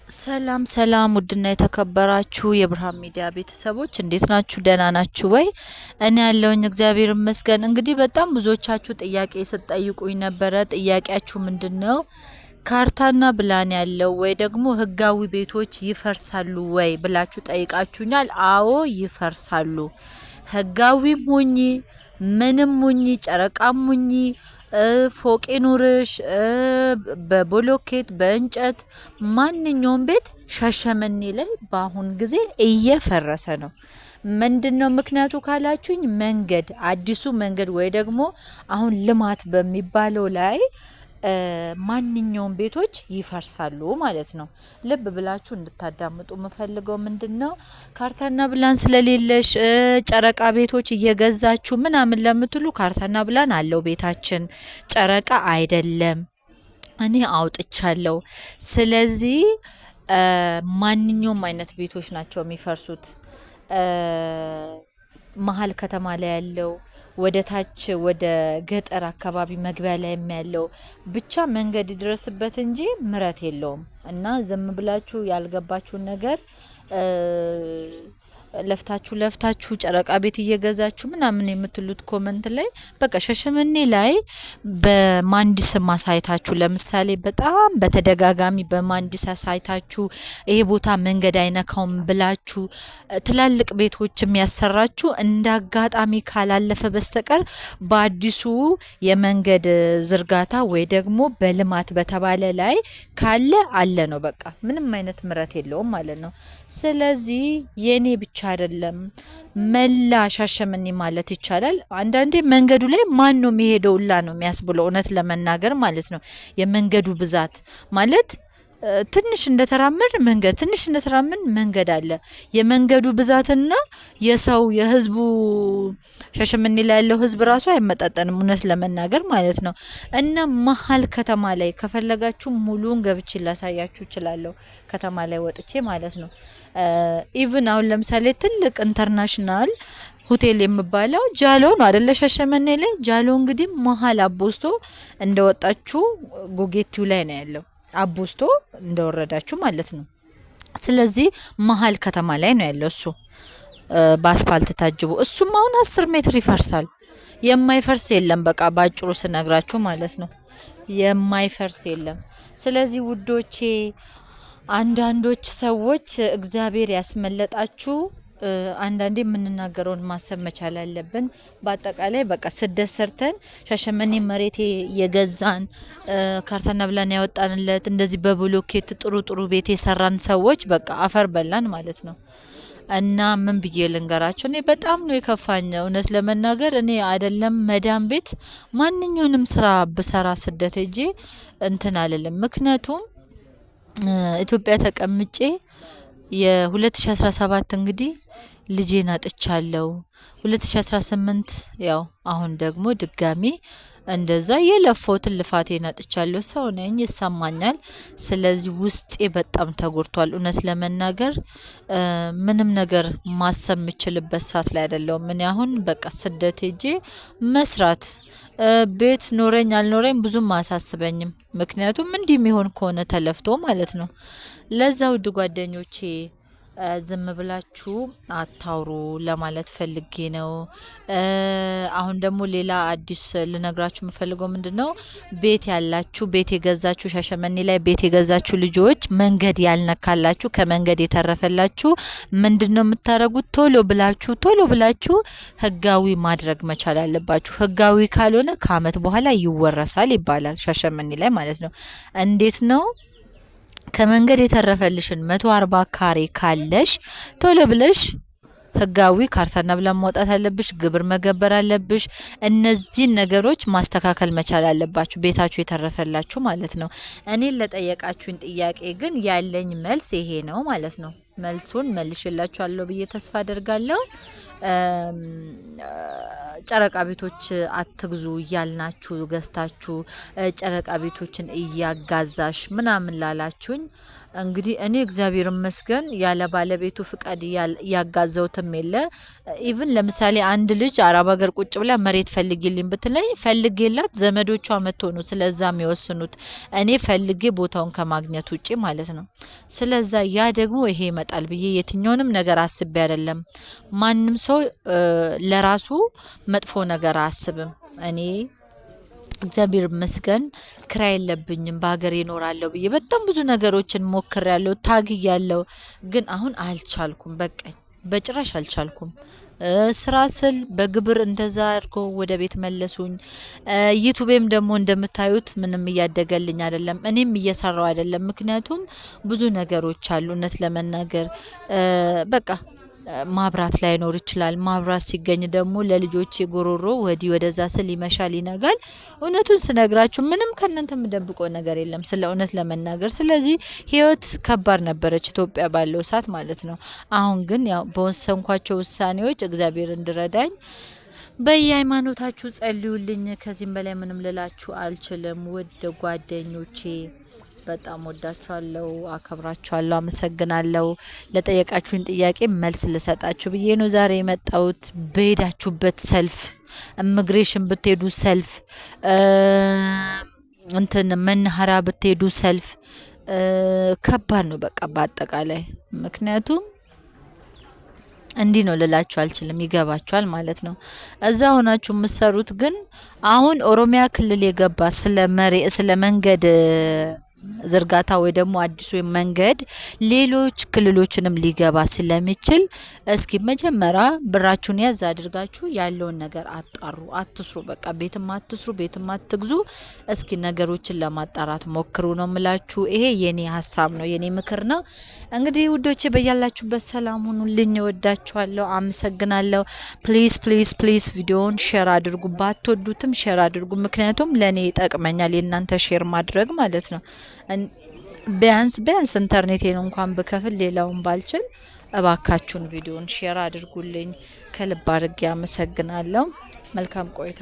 ሰላም ሰላም፣ ውድና የተከበራችሁ የብርሃን ሚዲያ ቤተሰቦች እንዴት ናችሁ? ደህና ናችሁ ወይ? እኔ ያለውኝ እግዚአብሔር ይመስገን። እንግዲህ በጣም ብዙዎቻችሁ ጥያቄ ስትጠይቁኝ ነበረ። ጥያቄያችሁ ምንድን ነው? ካርታና ፕላን ያለው ወይ ደግሞ ህጋዊ ቤቶች ይፈርሳሉ ወይ ብላችሁ ጠይቃችሁኛል። አዎ ይፈርሳሉ። ህጋዊም ሁኚ ምንም ሁኚ ጨረቃም ሁኚ ፎቅ ይኑርሽ በቦሎኬት በእንጨት ማንኛውም ቤት ሻሸመኔ ላይ በአሁን ጊዜ እየፈረሰ ነው። ምንድነው ምክንያቱ ካላችሁኝ፣ መንገድ አዲሱ መንገድ ወይ ደግሞ አሁን ልማት በሚባለው ላይ ማንኛውም ቤቶች ይፈርሳሉ ማለት ነው። ልብ ብላችሁ እንድታዳምጡ የምፈልገው ምንድን ነው፣ ካርታና ፕላን ስለሌለሽ ጨረቃ ቤቶች እየገዛችሁ ምናምን ለምትሉ ካርታና ፕላን አለው ቤታችን፣ ጨረቃ አይደለም። እኔ አውጥቻለሁ። ስለዚህ ማንኛውም አይነት ቤቶች ናቸው የሚፈርሱት። መሀል ከተማ ላይ ያለው ወደ ታች ወደ ገጠር አካባቢ መግቢያ ላይ ያለው ብቻ መንገድ ይድረስበት እንጂ ምረት የለውም። እና ዝም ብላችሁ ያልገባችሁን ነገር ለፍታችሁ ለፍታችሁ ጨረቃ ቤት እየገዛችሁ ምናምን የምትሉት comment ላይ በቃ ሻሸመኔ ላይ በማንዲስ ማሳይታችሁ፣ ለምሳሌ በጣም በተደጋጋሚ በማንዲስ አሳይታችሁ ይሄ ቦታ መንገድ አይነካውም ብላችሁ ትላልቅ ቤቶች የሚያሰራችሁ እንደ አጋጣሚ ካላለፈ በስተቀር በአዲሱ የመንገድ ዝርጋታ ወይ ደግሞ በልማት በተባለ ላይ ካለ አለ ነው። በቃ ምንም አይነት ምረት የለውም ማለት ነው። ስለዚህ የኔ ብቻ አይደለም መላ ሻሸመኔ ማለት ይቻላል። አንዳንዴ መንገዱ ላይ ማን ነው የሚሄደው ላ ነው የሚያስብለው እውነት ለመናገር ማለት ነው። የመንገዱ ብዛት ማለት ትንሽ እንደተራመድ መንገድ ትንሽ እንደተራመድ መንገድ አለ። የመንገዱ ብዛትና የሰው የህዝቡ ሻሸመኔ ላይ ያለው ህዝብ ራሱ አይመጣጠንም እውነት ለመናገር ማለት ነው። እና መሀል ከተማ ላይ ከፈለጋችሁ ሙሉን ገብቼ ላሳያችሁ እችላለሁ። ከተማ ላይ ወጥቼ ማለት ነው። Even አሁን ለምሳሌ ትልቅ international ሆቴል የሚባለው ጃሎ ነው አደለ? ሻሸመኔ ላይ ጃሎ እንግዲህ መሀል አቦስቶ እንደወጣችሁ ጎጌቲው ላይ ነው ያለው። አቦስቶ እንደወረዳችሁ ማለት ነው። ስለዚህ መሀል ከተማ ላይ ነው ያለው እሱ በአስፋልት ታጅቦ፣ እሱም አሁን 10 ሜትር ይፈርሳል። የማይፈርስ የለም። በቃ ባጭሩ ስነግራችሁ ማለት ነው የማይፈርስ የለም። ስለዚህ ውዶቼ፣ አንዳንዶች ሰዎች እግዚአብሔር ያስመለጣችሁ፣ አንዳንዴ የምንናገረውን ማሰብ መቻል አለብን። በአጠቃላይ በቃ ስደት ሰርተን ሻሸመኔ መሬቴ የገዛን ካርታና ብላን ያወጣንለት እንደዚህ በብሎኬት ጥሩ ጥሩ ቤት የሰራን ሰዎች በቃ አፈር በላን ማለት ነው። እና ምን ብዬ ልንገራቸው? እኔ በጣም ነው የከፋኝ። እውነት ለመናገር እኔ አይደለም መዳም ቤት ማንኛውንም ስራ ብሰራ ስደት ሄጄ እንትን አልልም። ምክንያቱም ኢትዮጵያ ተቀምጬ የ2017 እንግዲህ ልጄን አጥቻለሁ። 2018 ያው አሁን ደግሞ ድጋሚ እንደዛ የለፋሁትን ልፋቴን አጥቻለሁ። ሰው ነኝ፣ ይሰማኛል። ስለዚህ ውስጤ በጣም ተጎድቷል። እውነት ለመናገር ምንም ነገር ማሰብ የምችልበት ሰዓት ላይ አይደለሁም። እኔ አሁን በቃ ስደት ሄጄ መስራት ቤት ኖረኝ አልኖረኝ ብዙም አያሳስበኝም። ምክንያቱም እንዲህ የሚሆን ከሆነ ተለፍቶ ማለት ነው። ለዛ ውድ ጓደኞቼ ዝም ብላችሁ አታውሩ ለማለት ፈልጌ ነው። አሁን ደግሞ ሌላ አዲስ ልነግራችሁ የምፈልገው ምንድን ነው፣ ቤት ያላችሁ ቤት የገዛችሁ ሻሸመኔ ላይ ቤት የገዛችሁ ልጆች መንገድ ያልነካላችሁ ከመንገድ የተረፈላችሁ ምንድን ነው የምታደርጉት? ቶሎ ብላችሁ ቶሎ ብላችሁ ህጋዊ ማድረግ መቻል አለባችሁ። ህጋዊ ካልሆነ ከአመት በኋላ ይወረሳል ይባላል ሻሸመኔ ላይ ማለት ነው። እንዴት ነው? ከመንገድ የተረፈልሽን 140 ካሬ ካለሽ ቶሎ ብለሽ ህጋዊ ካርታና ብላን ማውጣት አለብሽ። ግብር መገበር አለብሽ። እነዚህን ነገሮች ማስተካከል መቻል አለባችሁ፣ ቤታችሁ የተረፈላችሁ ማለት ነው። እኔን ለጠየቃችሁኝ ጥያቄ ግን ያለኝ መልስ ይሄ ነው ማለት ነው። መልሱን መልሼላችኋለሁ ብዬ ተስፋ አደርጋለሁ። ጨረቃ ቤቶች አትግዙ እያልናችሁ ገዝታችሁ ጨረቃ ቤቶችን እያጋዛሽ ምናምን ላላችሁኝ፣ እንግዲህ እኔ እግዚአብሔር ይመስገን ያለ ባለቤቱ ፍቃድ ያጋዘውትም የለ። Even ለምሳሌ አንድ ልጅ አረብ ሀገር ቁጭ ብላ መሬት ፈልጊልኝ ብትለኝ ፈልጌላት ዘመዶቿ መጥቶ ነው ስለዛ የሚወስኑት። እኔ ፈልጌ ቦታውን ከማግኘት ውጪ ማለት ነው። ስለዛ ያ ደግሞ ይሄ ይመጣል ብዬ የትኛውንም ነገር አስቤ አይደለም። ማንም ሰው ለራሱ መጥፎ ነገር አያስብም። እኔ እግዚአብሔር ይመስገን ክራይ የለብኝም፣ በሀገር ይኖራለሁ ብዬ በጣም ብዙ ነገሮችን ሞክሬያለሁ፣ ታግያለሁ። ግን አሁን አልቻልኩም፣ በቃኝ፣ በጭራሽ አልቻልኩም። ስራ ስል በግብር እንደዛ አድርጎ ወደ ቤት መለሱኝ። ዩቱቤም ደግሞ እንደምታዩት ምንም እያደገልኝ አይደለም፣ እኔም እየሰራው አይደለም። ምክንያቱም ብዙ ነገሮች አሉ፣ እውነት ለመናገር በቃ ማብራት ላይኖር ይችላል። ማብራት ሲገኝ ደግሞ ለልጆቼ ጎሮሮ ወዲህ ወደዛ ስል ይመሻል፣ ይነጋል። እውነቱን ስነግራችሁ ምንም ከእናንተ የምደብቀው ነገር የለም፣ ስለ እውነት ለመናገር። ስለዚህ ህይወት ከባድ ነበረች ኢትዮጵያ ባለው ሰዓት ማለት ነው። አሁን ግን ያው በወሰንኳቸው ውሳኔዎች እግዚአብሔር እንድረዳኝ በየሃይማኖታችሁ ጸልዩልኝ። ከዚህም በላይ ምንም ልላችሁ አልችልም። ውድ ጓደኞቼ በጣም ወዳችኋለሁ፣ አከብራችኋለሁ፣ አመሰግናለሁ። ለጠየቃችሁኝ ጥያቄ መልስ ልሰጣችሁ ብዬ ነው ዛሬ የመጣሁት። በሄዳችሁበት ሰልፍ፣ ኢሚግሬሽን ብትሄዱ ሰልፍ፣ እንትን መናኸሪያ ብትሄዱ ሰልፍ፣ ከባድ ነው በቃ በአጠቃላይ። ምክንያቱም እንዲህ ነው ልላችሁ አልችልም። ይገባችኋል ማለት ነው። እዛ ሆናችሁ የምትሰሩት ግን አሁን ኦሮሚያ ክልል የገባ ስለ መሬ ስለ መንገድ ዝርጋታ ወይ ደግሞ አዲሱ መንገድ ሌሎች ክልሎችንም ሊገባ ስለሚችል እስኪ መጀመሪያ ብራችሁን ያዝ አድርጋችሁ ያለውን ነገር አጣሩ። አትስሩ፣ በቃ ቤትም አትስሩ፣ ቤትም አትግዙ። እስኪ ነገሮችን ለማጣራት ሞክሩ ነው ምላችሁ። ይሄ የኔ ሀሳብ ነው፣ የኔ ምክር ነው። እንግዲህ ውዶቼ በያላችሁበት ሰላም ሁኑልኝ። እወዳችኋለሁ። አመሰግናለሁ። Please, please, please ቪዲዮውን share አድርጉ። ባትወዱትም share አድርጉ። ምክንያቱም ለእኔ ይጠቅመኛል የእናንተ share ማድረግ ማለት ነው። ቢያንስ ቢያንስ ኢንተርኔቴን እንኳን ብከፍል ሌላውን ባልችል እባካችሁን ቪዲዮን share አድርጉልኝ። ከልብ አድርጌ አመሰግናለሁ። መልካም ቆይታ።